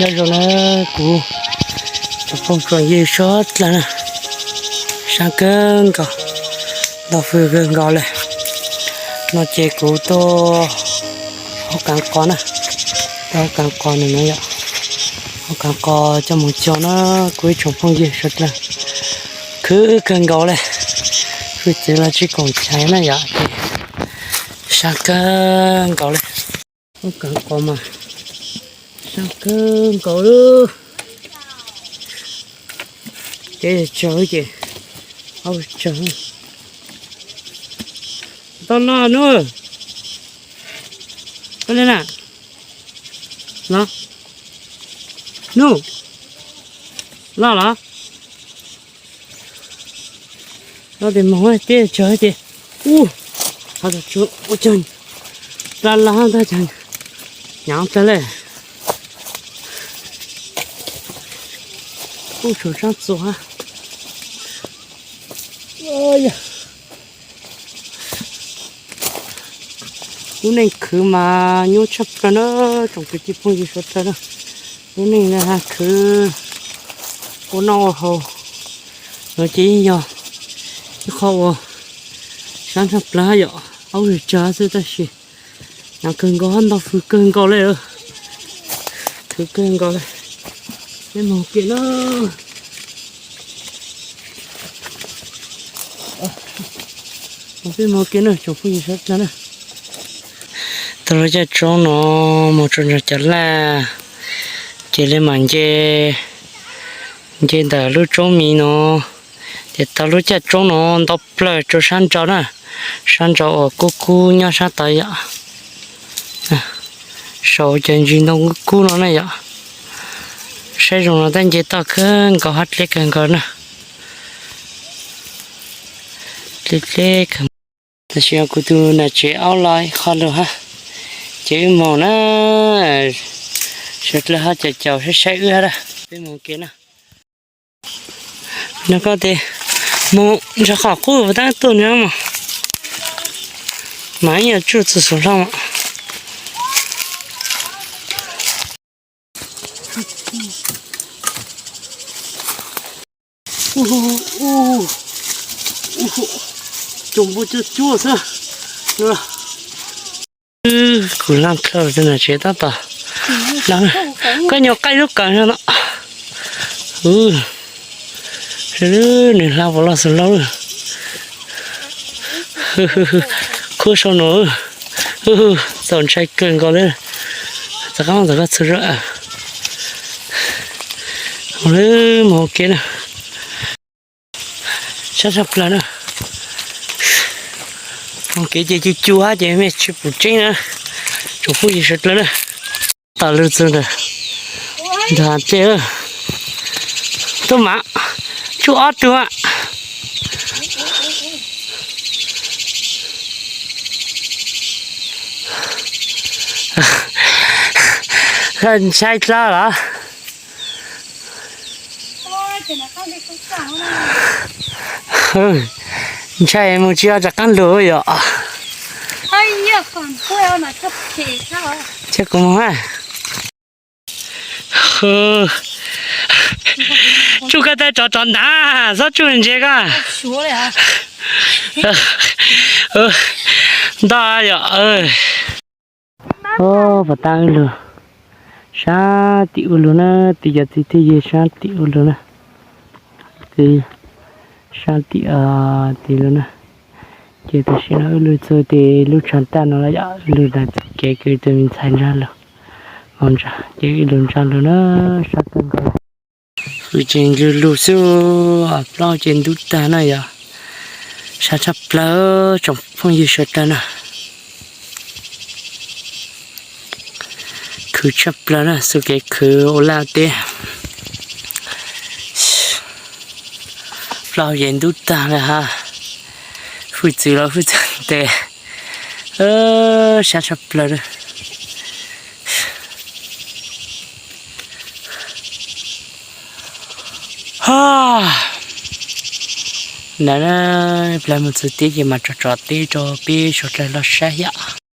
Nyob zoo na, kuv tsoom phooj tsoom ywg sawv dlawg na, sab kawg nkaus, nto fwj kawg nkaus li. No ces kuv tuaj hauv kaav qos na, tuaj hauv kaav qos no na yom, hauv kaav qos coj mus cog na, kuv ib tsoom phooj ywg sawv dlawg, khwv kawg nkaus li, hwj txwv los tsis koom chais na yom, sab kawg nkaus li. Hauv kaav qos mas sab kawg nkaus li. Kev tsawg ces, au tsawg. Tau los nub, koj li na, los, nub, los los. Los tes moog teb tsawg ces, ub, ua cag, pla la ntag cag, hnyav tag le. Ub, tshuav sab txuas hab. Lub neej khwv mas nyuaj tshaj plaws na, tsoom kwv tij phooj ywg sawv dlawg na. Lub neej khwv ua noj ua haus no ces yeej yog ib qho uas sab tshaj plaws yom, aub zig tsawg xwb tab sis hnyav kawg nkaus hab nto fwj kawg nkaus li, khwv kawg nkaus li. Peb moog ke na. Peb moog ke na tsoom phooj ywg sawv dlawg na. Taug lub caj tsoob no moog rua nraag cov laj, ces le maam nce, nce ntawm lub tsoob miv no, ces taug lub caj tsoob no nto plawg rua sab nraud na, sab nraud uas kub kub nyob sab tod yom. Saum cov ntsis ntoo kub kub no na yom. Saib zoo no tab nce toj kawg nkaus hab dleb kawg nkaus na. Dleb dleb kawg. Tam sim no kuv tus nam tsev aub los ib qho lug hab, ces wb moog na, sawv dlawg hab caum caum saib saib wb hab. Peb moog ke na. No koj tes moog nrug qhov qub tab tuaj nrug mas, mas ib nyuag tsuj txug xuv hlo mas. Cov npua cuaj cuaj xwb. Kuv laaj dlhau rua nam tsev tab tom, koj nyuam qaij lub kawm no. Nws hla puas loj xwb lauj. Khuab sau no, txaus ntshai kawg nkaus li. Rov qaab txug koj txhua zaus, moog ua ke na. Sab tshaj plawg na. Moog kev ces cu cu hab ces mej tsis pum tseeb na. Tsoom phooj ywg sawv dlawg na, tom lug txug ntawm, ntawm dlej, tuaj mas, tsuj ob tug. Koj ntshai dlaab los? Ntshai mus tsis tau rov qaab lug yom. Tsuj kuv mus ha. Tsuj koj tab tsov tsov ntav, txhob tsuj ntse koj. Ntog yom. Pov tab wb lug sab tim ub lug na, tim cov txiv twj ywg sab tim ub lug na. Sab tim tim lug na. Ces tam sim no wb lug txug tim lub tshav tag no lawm yom, wb lug ntawm txoj kev kws tus me ntxhais ntsaj lug, ces wb lug ntsaj lug na, sab tag nkaus. Hwj tseem lug lug xwb, plaub ces ntub tag na yom. Sab tshaj plaws tsoom phooj ywg sawv daws na. Khwv tshaj plaws na, xu kev khwv ua laj teb. Plaub ces ntub tag na ha. Hwj txwv los hwj txwv tes, sab tshaj plaws na. Ntawd na, plag mus txug teb ces mas tso tso teb rau peb suav dlawg lug saib yom.